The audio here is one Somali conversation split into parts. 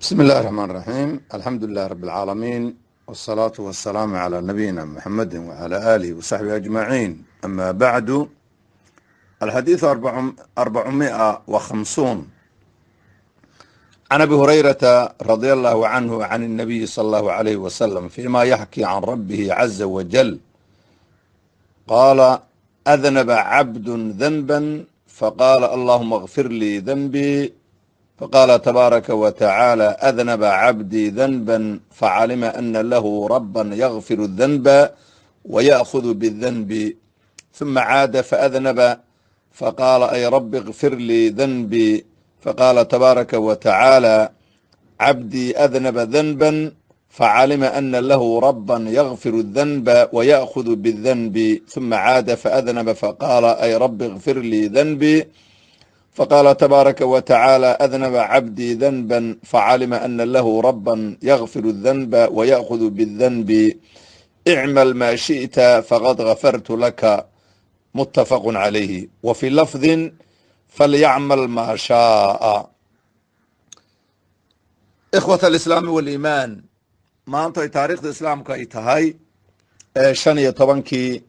بسم الله الرحمن الرحيم، الحمد لله رب العالمين، والصلاة والسلام على نبينا محمد وعلى آله وصحبه أجمعين. أما بعد، الحديث 450: عن أبي هريرة رضي الله عنه عن النبي صلى الله عليه وسلم فيما يحكي عن ربه عز وجل قال: أذنب عبد ذنبا فقال: اللهم اغفر لي ذنبي. فقال تبارك وتعالى: أذنب عبدي ذنبا فعلم أن له ربا يغفر الذنب ويأخذ بالذنب، ثم عاد فأذنب فقال: أي رب اغفر لي ذنبي. فقال تبارك وتعالى: عبدي أذنب ذنبا فعلم أن له ربا يغفر الذنب ويأخذ بالذنب، ثم عاد فأذنب فقال: أي رب اغفر لي ذنبي. فقال تبارك وتعالى: أذنب عبدي ذنبا فعلم أن له ربا يغفر الذنب ويأخذ بالذنب، اعمل ما شئت فقد غفرت لك. متفق عليه. وفي لفظ: فليعمل ما شاء. إخوة الإسلام والإيمان، maanta ay taariikhda islaamka ay tahay 15-kii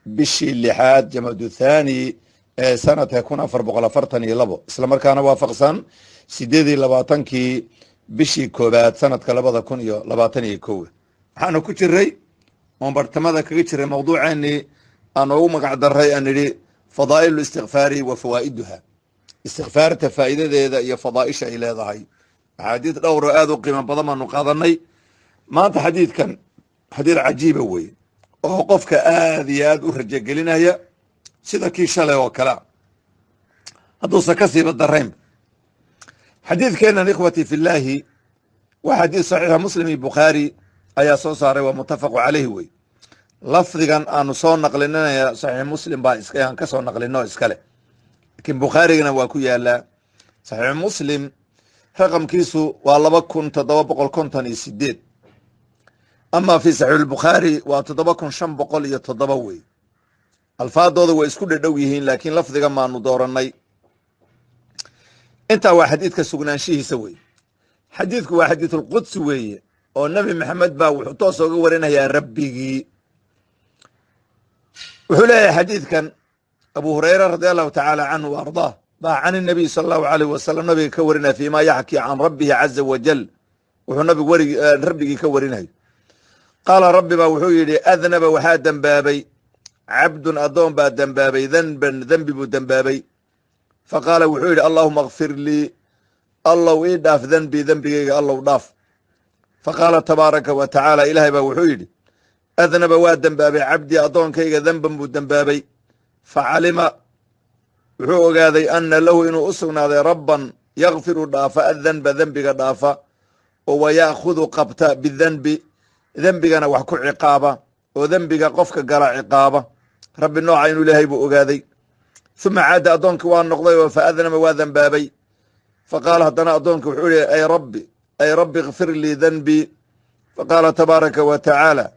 bishii lixaad, Jamadu Thani, ee sanadka 1442, isla markaana waafaqsan 28-kii bishii koobaad, sanadka 2021, waxaanu ku jiray oon bartamada kaga jiray mawduuceenii aan noogu magac daray, aan idhi فضائل الاستغفار وفوائدها, istikfaarta faa'iidadeeda iyo fadaaisha ay leedahay. Axaadiis dhowr oo aad u qiimo badan baanu qaadanay. Maanta xadiidkan xadiid cajiiba weeye oo qofka aad iyo aad u rajogelinaya, sida kii shalay oo kalea, hadduusan ka siiba daraynba. Xadiidkeennan, إخوتي في الله, waa xadiid saxiixa. Muslim iyo Bukhaari ayaa soo saaray, waa متفق عليه wey. Lafdigan aanu soo naqlinanaya Saxiix Muslim baa aan ka soo naqlino iskale, laakiin Bukhaarigana waa ku yaalaa. Saxiix Muslim raqamkiisu waa 2758, ama fi Saxiix Albukhaari waa 7507 wey. Alfaadooda way isku dhedhow yihiin, laakiin lafdigan maanu dooranay. Intaa waa xadiidka sugnaanshihiisa wey. Xadiidku waa xadiisulqudsi weeye, oo Nebi Maxamed baa wuxuu toos oga warinayaa Rabbigii. Wuxuu leeyahay xadiidkan Abu Hurayra رضي الله تعالى عنه وأرضاه baa عن النبي صلى الله عليه وسلم, nabiga ka warinaya, فيما يحكي عن ربه عز وجل, wuxuu nabigu warig Rabbigii ka warinayo. قال, Rabbi baa wuxuu yidhi: أذنب, waxaa dembaabay, عبد, addoon baa dembaabay, ذنبا, dembi buu dembaabay. فقال, wuxuu yidhi: اللهم اغفر لي, Allow ii dhaaf, ذنبي, dembigayga Allow dhaaf. فقال تبارك وتعالى, Ilaahay baa wuxuu yidhi: أذنب, waa dembaabay, عبدي, addoonkayga, ذنبا buu dembaabay. فعلم, wuxuu ogaaday, أن له, inuu u sugnaaday, ربا يغفر, dhaafa, الذنب, dembiga dhaafa, oo ويأخذ, qabta, بالذنب, dembigana wax ku ciqaaba, oo dembiga qofka gala ciqaaba. Rabbi nooca inuu lehay buu ogaaday. ثم عاد, addoonkii waa noqday, oo فأذنب, waa dembaabay. فقال, haddana addoonka wuxuu yihi: أي ربي, أي ربي اغفر لي ذنبي. فقال تبارك وتعالى,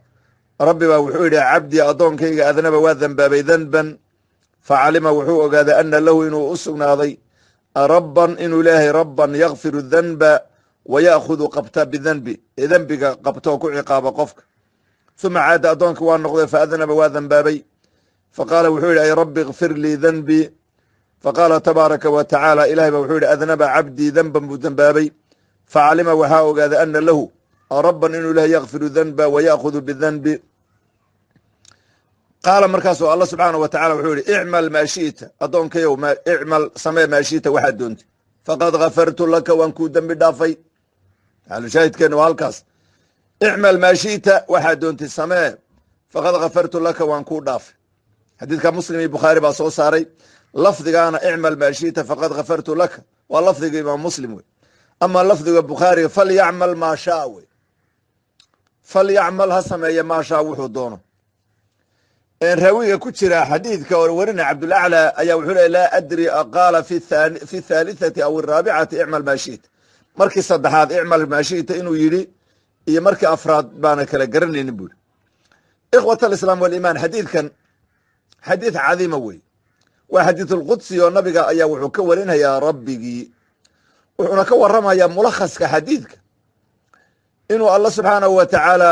Rabbi baa wuxuu yidhi: عبدي, addoonkayga, أذنب, waa dembaabay, ذنبا. فعلم, wuxuu ogaaday, أن له, inuu u sugnaaday, ربا, inuu leeyahay, ربا يغفر الذنب ويأخذ, qabta, بالذنب, ee dembiga qabta oo ku ciqaaba qofka. ثم عاد, addoonka waa noqday, فأذنب, waa dembaabay. فقال, wuxuu yidhi: أي ربي اغفر لي ذنبي. فقال تبارك وتعالى, Ilahay baa wuxuu yidhi: أذنب عبدي ذنبا buu dembaabay. فعلم, waxaa ogaaday, أن له ربا, inuu lehay, يغفر الذنب ويأخذ بالذنب. قال, markaasuu Alla سبحانه وتعالى wuxuu yihi: اعمل ما شئت, addoonkayow, اعمل, samee, ما شئت, waxaad doontay, فقد غفرت لك, waan kuu dembi dhaafay. Xalushaahidkeenu waa halkaas. اعمل ما شئت, waxaad doontay samee, فقد غفرت لك, waan kuu dhaafay. Xadiidka Muslim iyo Bukhaari baa soo saaray. Lafdigaana اعمل ما شئت فقد غفرت لك waa lafdiga Imaam Muslim wey. Ama lafdiga Bukhaariga فليعمل ما شاء wey. فليعمل, ha sameeye, ما شاء, wuxuu doono. Raawiga ku jira xadiidka oo warina, Cabdulaclى, ayaa wuxuu ley: لا أدري أقال في الثالثة أو الرابعة اعمل ما شئت. Markii saddexaad اعمل ما شئت inuu yidhi iyo markii afraad baana kala garanaynin, buri. إخوة الإسلام والإيمان, xadiidkan xadiid cadiima wey. Waa xadiidulqudsi, oo nabiga ayaa wuxuu ka warinayaa Rabbigii, wuxuuna ka waramayaa mulakhaska xadiidka. Inuu Alla subxaanahu wa tacaala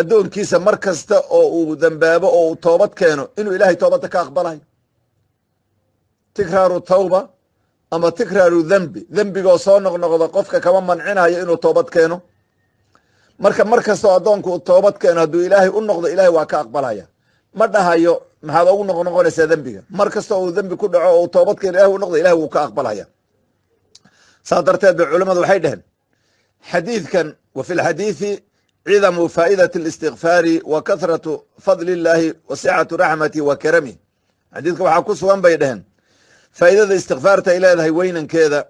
addoonkiisa mar kasta oo uu dembaabo oo uu toobad keeno, inuu Ilaahay toobadda ka aqbalayo. Tikraaru tawba ama tikraaru dembi, dembigoo soo noqnoqda, qofka kama mancinayo inuu toobad keeno. Marka mar kastoo addoonku uu toobad keeno, hadduu Ilaahay u noqdo, Ilahay waa ka aqbalaya. Ma dhahayo maxaad ugu noqnoqonaysaa dembiga. Mar kasta uu dembi ku dhaco oo uu toobad keeno, Ilahay u noqdo, Ilahay wuu ka aqbalaya. Saa darteed ba culimmadu waxay dheheen xadiidkan: wa fi lxadiidi cidamu faa'idati اlistikfaari wa kathratu fadli illahi wa sicatu raxmati wa karami. Xadiidka waxaa ku sugan, bay dheheen, faa'idada istikfaarta ay leedahay weynankeeda,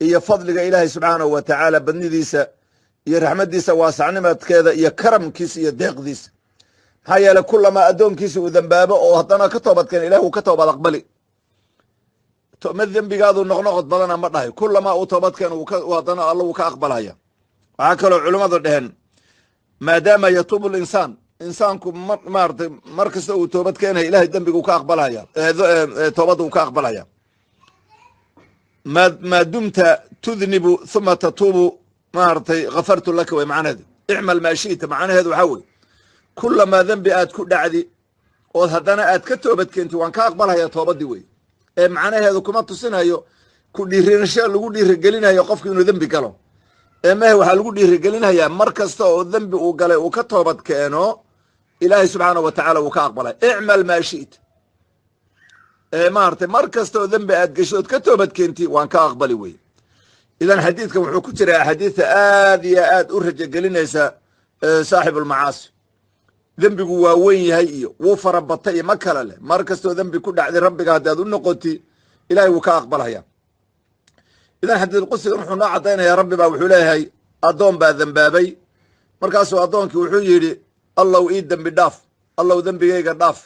iyo fadliga Ilaahay subxaanahu wa tacaala badnidiisa, iyo raxmaddiisa waasacnimadkeeda, iyo karamkiisa iyo deeqdiisa. Maxaa yeeley, kulamaa addoonkiisa uu dembaabo oo haddana ka toobad keena, Ilahi wuu ka toobad aqbali. Ma dembigaadu noqnoqod badana ma dhahay. Kulamaa uu toobad keeno, haddana Alla wuu ka aqbalaya. Waxaa kaloo culimmadu dheheen, maadaama yatuubu linsaan, insaanku maaratay mar kasta uu toobad keenaya, Ilahay dembiga uu ka aqbalaya, toobadda uu ka aqbalaya. Maa dumta tudnibu huma tatuubu, maaratay, ghafartu laka way macnaheedu. Icmal maa shi'ta macnaheedu waxaa wey, kulamaa dembi aad ku dhacdi ood haddana aad ka toobad keenti, waan ka aqbalhaya toobadii wey. Ee macnaheedu kuma tusinayo ku dhiirinasho lagu dhiirigelinayo qofku inuu dembi galo. Ee mehe, waxaa lagu dhiirigelinayaa mar kasta oo dembi uu galay uu ka toobad keeno, Ilaahay subxaanahu wa tacala wuu ka aqbalay. Icmal maa shi'ta, ee maaratay mar kasta oo dembi aad gesho ood ka toobad keenti, waan ka aqbali wey. Idan xadiidkan wuxuu ku jiraa axaadiidta aad iyo aad u rajogelinaysa saaxibulmacaasi. Dembigu waa weyn yahay iyo wuu farabatay iyo ma kala leh. Mar kastoo dembi ku dhacday, Rabbiga haddaad u noqoti, Ilahay wuu ka aqbalaya. Idan xadiidulqudsigan wuxuu noo caddaynaya, Rabbi baa wuxuu leeyahay addoon baa dembaabay. Markaasuu addoonkii wuxuu yidhi: "Allow, ii dembi dhaaf, Allow, dembigayga dhaaf."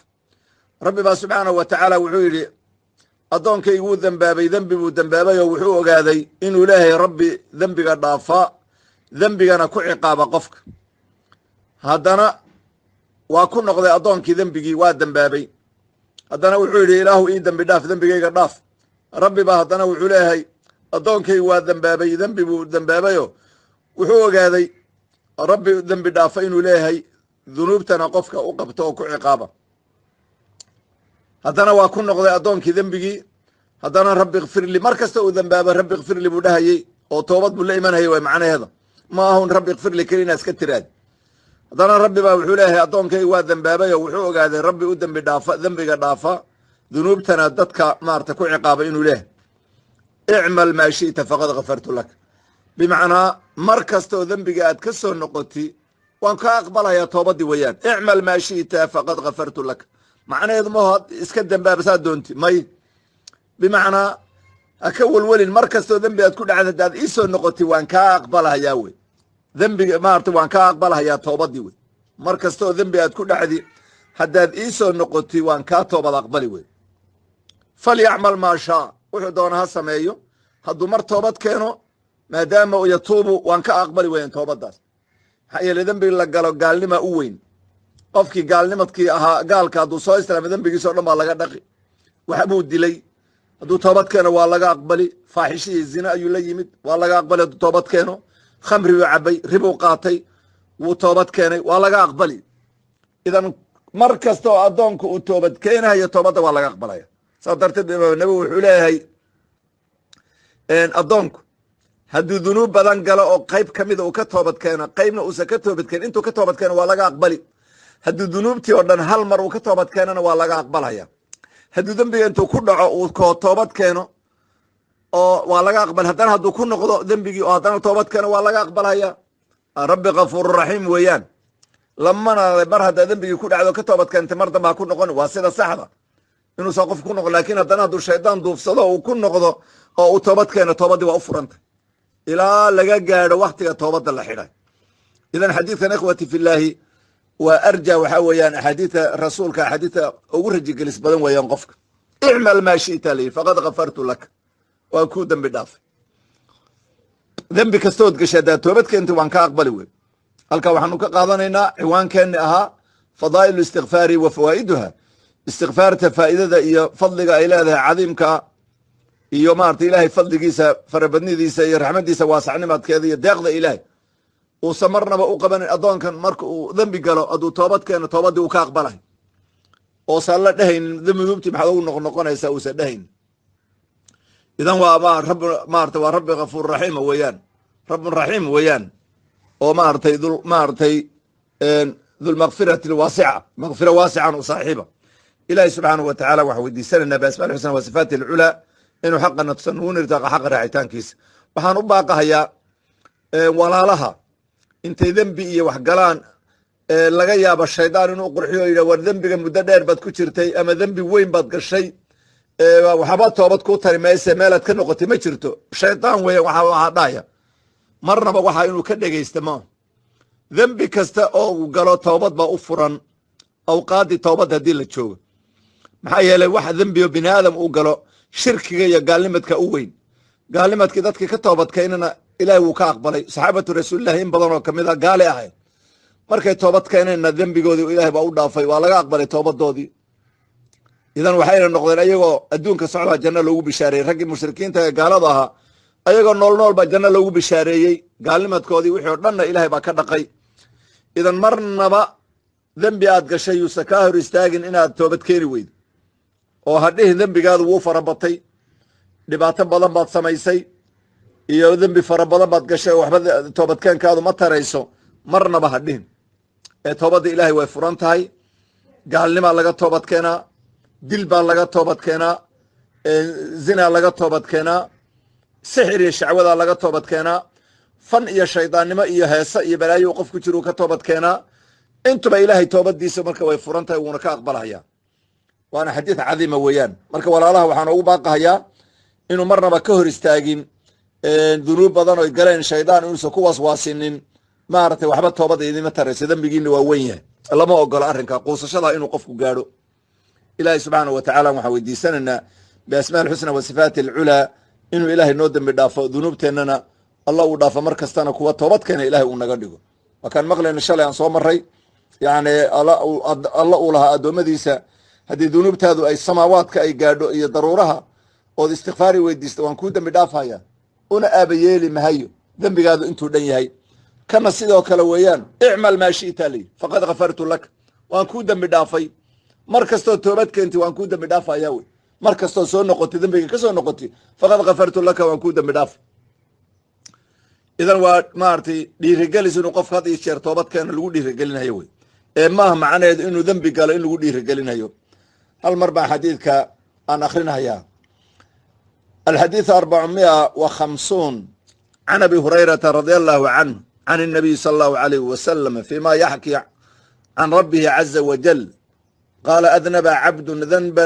Rabbi baa subxaanahu wa tacaala wuxuu yidhi: "Addoonkaygu wuu dembaabay, dembi buu dembaabay, oo wuxuu ogaaday inuu leeyahay Rabbi dembiga dhaafa, dembigana ku ciqaaba qofka. Haddana waa ku noqday addoonkii dembigii, waa dembaabay. Haddana wuxuu yidhi: 'Ilaahu, ii dembi dhaaf, dembigayga dhaaf.' Rabbi baa haddana wuxuu leeyahay: 'Addoonkaygu waa dembaabay, dembi buu dembaabayo, wuxuu ogaaday Rabbi dembi dhaafa inuu leeyahay, dunuubtana qofka u qabto oo ku ciqaaba. Haddana waa ku noqday addoonkii dembigii. Haddana rabbi ikfirli, mar kasta uu dembaaba rabbi ikfirli buu dhahayey, oo toobad buu la imanayay.' Way macnaheeda ma ahun rabbi ikfirli keli inaa iska tiraad. Haddana Rabbi baa wuxuu leeyahay: 'Addoonkaygu waa dembaabay oo wuxuu ogaaday Rabbi u dembi dhaafa, dembiga dhaafa, dunuubtana dadka maarata ku ciqaaba inuu leeyahay. Icmal maa shi'ta faqad ghafartu lak.' Bimacnaa, mar kasta oo dembiga aad ka soo noqoti, waan ka aqbalayaa toobadii weeyaan. Icmal maa shi'ta faqad ghafartu lak macnaheedu maho iska dembaaba saa doonti may. Bimacnaa, ha ka welwelin, mar kastoo dembi aad ku dhacda, haddaad ii soo noqoti, waan kaa aqbalahayaa wey. Dembiga maarata waan kaa aqbalahayaa toobadii wey. Mar kasta oo dembi aad ku dhacdi, haddaad ii soo noqoti, waan kaa toobad aqbali wey. Falyacmal maa shaa, wuxuu doona ha sameeyo. Hadduu mar toobad keeno, maadaama yatuubu, waan ka aqbali weyan toobaddaas. Maxaa yeele, dembi la galo gaalnima u weyn. Qofkii gaalnimadkii ahaa, gaalka, hadduu soo islaamay, dembigiisa o dhan baa laga dhaqi. Waxbuu dilay, hadduu toobad keeno, waa laga aqbali. Faaxishadii zina ayuu la yimid, waa laga aqbali hadduu toobad keeno. Khamri buu cabay, ribuu qaatay, wuu toobad keenay, waa laga aqbali. Idan mar kasta oo addoonku uu toobad keenayo, toobadda waa laga aqbalaya. Saas darteed imaam Nawowi wuxuu leeyahay, addoonku hadduu dunuub badan galo oo qayb ka mida uu ka toobad keeno, qaybna uusan ka toobad keenin, intuu ka toobad keeno waa laga aqbali. Hadduu dunuubtii oo dhan hal mar uu ka toobad keenana, waa laga aqbalaya. Hadduu dembiga intuu ku dhaco uu ko toobad keeno oo, waa laga aqbali. Haddana hadduu ku noqdo dembigii oo haddana toobad keeno, waa laga aqbalaya. Rabbi kafuururaxiim weeyaan. Lamana mar haddaa dembigii ku dhacdo, ka toobad keentay, mar dambe ha ku noqon. Waa sida saxda inuusan qof ku noqon. Lakin haddana hadduu shaydaan duufsado, uu ku noqdo oo uu toobad keeno, toobadii waa u furantay ilaa laga gaadho waktiga toobadda la xidhay. Idan xadiidkan, ikhwati filaahi, waa arja, waxaa weeyaan axaadiidta rasuulka axaadiidta ugu rajigelis badan weeyaan qofka. Icmal maa shi'ta layihi, faqad kafartu lak, waan kuu dembi dhaafay. Dembi kastood gashay, haddaad toobad keentay, waan ka aqbali wey. Halkaa waxaanu ka qaadanaynaa ciwaankeenni ahaa fadaa'ilu istikfaari wa fawaa'iduha, istikfaarta faa'idada iyo fadliga ay leedahay cadiimka, iyo maarata Ilaahay fadligiisa farabadnidiisa iyo raxmadiisa waasacnimadkeeda iyo deeqda Ilaahay. Uusan marnaba u qabanin addoonkan marka uu dembi galo, hadduu toobad keeno toobadii uu ka aqbalay, oosan la dhehaynin dunuubtii maxaad ugu noqnoqonaysaa, uusan dhehaynin. Idan waa ma rab, maarata, waa rabbi ghafuur raxiima weeyaan, rabbun raxiim weeyaan, oo maaragtay dul maaragtay dulmakfirati alwaasica, makfira waasican u saaxiiba. Ilahi subxaanahu wa tacala waxaan weydiisanaynaa biasmaa alxusna wa sifaati alculaa inuu xaqa natusan, nugu nirtaaqa xaqa raacitaankiisa. Waxaan u baaqahayaa walaalaha intay dembi iyo wax galaan laga yaabo shaydaan inuu qurxiyo, yidha war dembiga muddo dheer baad ku jirtay ama dembi weyn baad gashay, waxba toobad kuu tari mayse, meelaad ka noqotay ma jirto. Shaydaan weeyaan waxaa dhahaya. Marnaba waxaa inuu ka dhegaysta ma. Dembi kasta oo uu galo toobad baa u furan awqaaddii toobad haddii la joogo. Maxaa yeelay waxa dembiyo bini aadam uu galo shirkiga iyo gaalnimadka u weyn. Gaalnimadkii dadkii ka toobadkeenana Ilaahay wuu ka aqbalay. Saxaabatu rasuulillahi in badan oo kamid a gaale ahayd, markay toobad keeneenna dembigoodii Ilaahay baa u dhaafay, waa laga aqbalay toobadoodii. Idan waxayna noqdeen ayagoo adduunka socdaa janno loogu bishaareeyey. Raggii mushrikiinta ee gaalada ahaa ayagoo nool nool baa janno loogu bishaareeyey, gaalnimadkoodii wixii oo dhanna Ilaahay baa ka dhaqay. Idan marnaba dembi aad gashay yuusan kaa hor istaagin inaad toobad keeni weydo, oo hadhihin dembigaadu wuu farabatay, dhibaato badan baad samaysay iyo dembi fara badan baad gashay oo waxba toobadkeenkaadu ma tarayso. Marnaba hadhihin ee toobadda Ilaahay way furan tahay. Gaalnimaa laga toobad keenaa, dil baa laga toobad keenaa, zinaa laga toobad keenaa, sixir iyo shacwadaa laga toobad keenaa, fan iyo shaydaannimo iyo heese iyo balaayo uu qof ku jiro uu ka toobad keenaa. Intuba Ilaahay toobadiisa marka way furan tahay, wuuna ka aqbalhayaa, waana xadiid cadiima weeyaan. Marka walaalaha waxaan ugu baaqahayaa inuu marnaba ka hor istaagin dunuub badan oy galeen shaydaan, inuusan ku waswaasinin maaragtay waxba toobada idima taraysa, dembigiina waa weyn yahay. Lama ogola arrinka quusashada inuu qofku gaadho. Ilaahay subxaanahu wa tacala waxaan weydiisanaynaa biasmaa alxusna wa sifaati alculaa inuu Ilaahay noo dembi dhaafo, dunuubteennana Allah uu dhaafo, mar kastana kuwa toobad keena Ilahay uu naga dhigo. Waa kaan maqlayna shalay aan soo maray, yacni Alla uu lahaa addoommadiisa: haddii dunuubtaadu ay samaawaadka ay gaadho iyo daruuraha ood istikfaari weydiista, waan kuu dembi dhaafhaya, una aabayeeli mahayo dembigaadu intuu dhan yahay. Kana sidoo kale weeyaan: icmal maa shi'ta li faqad ghafartu lak, waan kuu dembi dhaafay. Mar kastoo toobad keenti waan kuu dembi dhaafaya wey. Mar kastoo soo noqotay, dembiga ka soo noqotay, faqad ghafartu laka, waan kuu dembi dhaafay. Idan waa maaragtay dhiirigelis inuu qofka had iyo jeer toobad keena lagu dhiirigelinayo wey, ee maaha macnaheedu inuu dembi galo in lagu dhiirigelinayo. Hal mar baan xadiidka aan akhrinahayaa. Alxadiiث 450: can Abi Hurayrata radia allahu canh can الnabiy sala allahu alayh wasalam fima yaxki can rabbihi caza wajal qaala: adnaba cabdu danba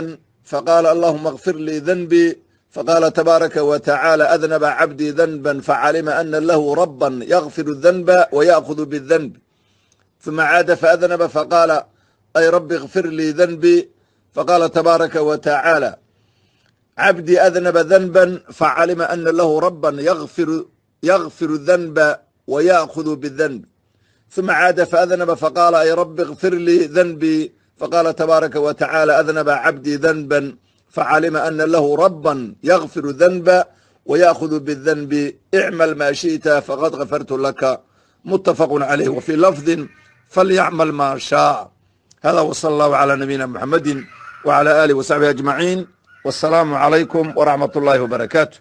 faqaala: allahuma اغfir lii danbii. Faqaala tabaaraka wa tacaala: adnaba cabdii danba facalima ana lahu raba yakfir الdanba wayaأkhud bالdanb. ثuma caada faadnaba faqaala: ay rabbi اغfir lii danbii. Faqaala tabaaraka wa tacaala: cabdii adnaba danba facalima ana lahu raba yakfir الdanba wayaأkhud bالdanb. ثuma caada faadnaba faqaala: ay rabbi اغfir lii danbii. Faqaala tabaaraka wa tacaala: adnaba cabdii danba facalima ana lahu raba yakfir danba wayaأkhud bالdanbi, icmal ma shiئta faqad gafartu laka. Mutafaq calayh. Wfii lafdi: falyacmal ma shaaء. Hada wsala allahu calى nabiyina muxamadi wعalى alih وsaxbihi ajmaciin, wالsalaamu calaykum wraxmat اllahi wbarakaatu.